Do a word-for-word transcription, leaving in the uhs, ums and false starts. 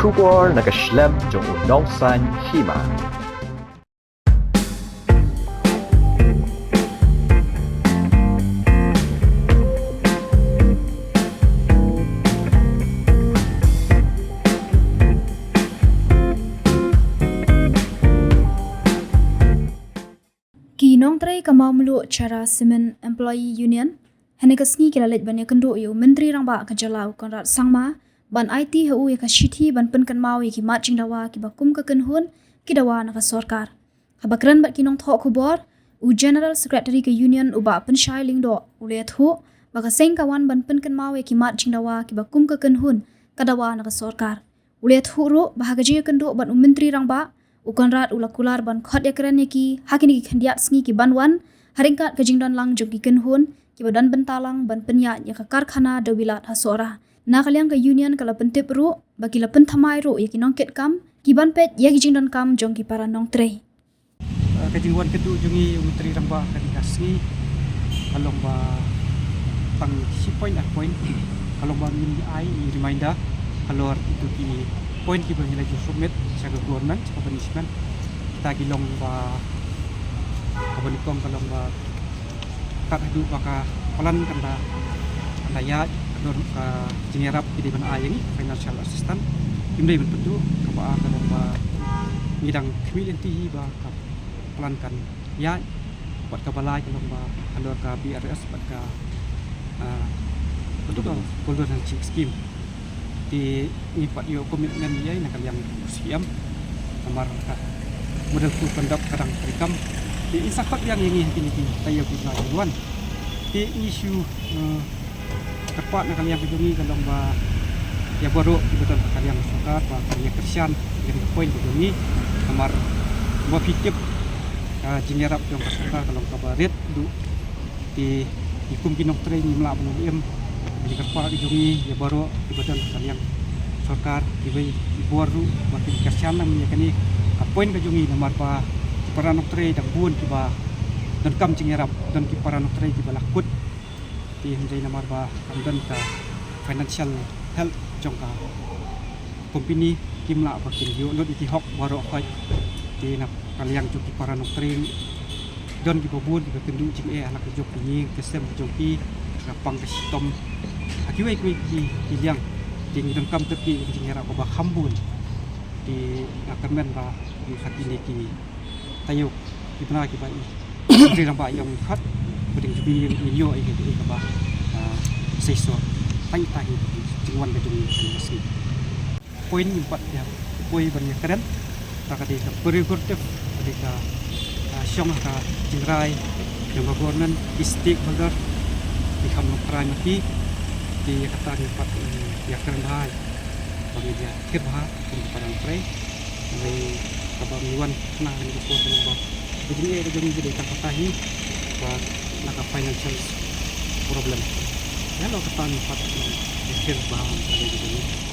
Khubor na ka shlem jong u nongsan hima. Ki nongtrei ka Mawmluh Chhara Cement Employee Union hynne ka sngi ki la leit ban ïakynduh ïa u Myntri Rangbah ka jylla u Conrad Sangma ban aiti ha u ïa ka shithi ban pynkynmaw ïa ki mat jingdawa kiba kum ka kynhun ki dawa na ka sorkar. Haba kren bad ki nongthoh khubor, u General Secretary ka Union u Bah Pynshai Lyngdoh u la ïathuh ba ka seng ka wan ban pynkynmaw ïa ki mat jingdawa kiba kum ka kynhun ka dawa na ka sorkar. U la ïathuh ruh ba ha ka jingïakynduh bad u Myntri Rangbah, u Conrad u la kular ban khot ïakren ïa ki ha kine ki khyndiat sngi ki ban wan, ha ryngkat ka jingdon lang jong ki kynhun kiba don bynta lang ban pynïaid ïa ka karkhana Dewilat ha Sohra. Na ka liang ka Union ka la pyntip ruh ba ki la pynthymmai ruh ïa ki nongkitkam ki ban peit ïa ki jingdonkam jong ki para nongtrei. Eh, ka jingwan kynduh jong ngi u Myntri Rangbah kane ka sngi ka long ba tang shi point ar point, ka long ba ngin ai i reminder halor kito ki point kiba ngi la ju submit sha ka government, sha ka punishment. Kita ki long ba, kaba nyngkong ka long ba kat haduh ba ka plan kan da, kan da ïaid, ka don ka jingïarap ki dei ban ai ïa ngi financial assistance. Kim dei ban pynduh. Kaba ar ka long ba ngi dang khmih lynti hi ba ka plan kan ïaid. Bad kaba lai ka long ba halor ka B R S bad ka, ah, Golden Handshake Scheme. Te ngi pat ïoh commitment ïa na ka liang C M. Namar ka model ku kan dap ka dang treikam. Te in sa pat ïa ngi ngi kine ki taïew ki bnai ki wan. Te ngi shu, eh, kyrpad na ka liang ka jong ngi ka long ba ïa baroh kiba don ha ka liang sorkar ba kin ïa kyrshan ïa ka point ka jong ngi. Namar ba phi tip ka jingïarap jong ka sorkar ka long kaba rit duh. Te ngi kum ki nongtrei ngim lah ban ym im. Ngi kyrpad ka jong ngi ïa baroh kiba don ha ka liang sorkar, kiba i bor ruh ba kin kyrshan lang ïa kane ka point ka jong ngi, namar ba ki para nongtrei dang bun kiba donkam jingïarap, don ki para nongtrei kiba la kut. Te hynrei namar ba kam don ka financial help jong ka company, kim lah ba kin ïoh lut ïa ki hok baroh khoit. Te na ka liang jong ki para nongtrei don kiba bun kiba kynduh jingeh ha la ka jong ka ïing ka sem ka jong ki, ka pang ka shitom ha kiwei kiwei ki, ki liang. Te ngi donkam tyrki ïa ka jingïarap kaba kham bun. Te nga kyrmen ba ngi ha kine ki taïew ki bnai kiba i Myntri Rangbah ïa ong khot ba dang jubili ïa ngi ïoh ïa ka, ïa kaba, ah, seisoh. Tang ita hi ka jingwan ka jong ngi ka sngi. Point ngim pat ïa poi ban ïa kren. Ta ka dei ka prerogative, ka dei ka, ah, shong ha ka jingrai jong ka government, ki stakeholder, ki kham nongtrai ma ki. Te ïa kata ngim pat, eh, ïa kren bha. Ba ngi ïa khir bha kum ki para nongtrei. Hynrei kaba ngi wan kane ka por ka long ba ka jingeh ka jong ngi ka dei tang kata hi, ba na ka financial problem. Ïa lo kata ngi pat ïa khir bha ka dei ka jong ngi.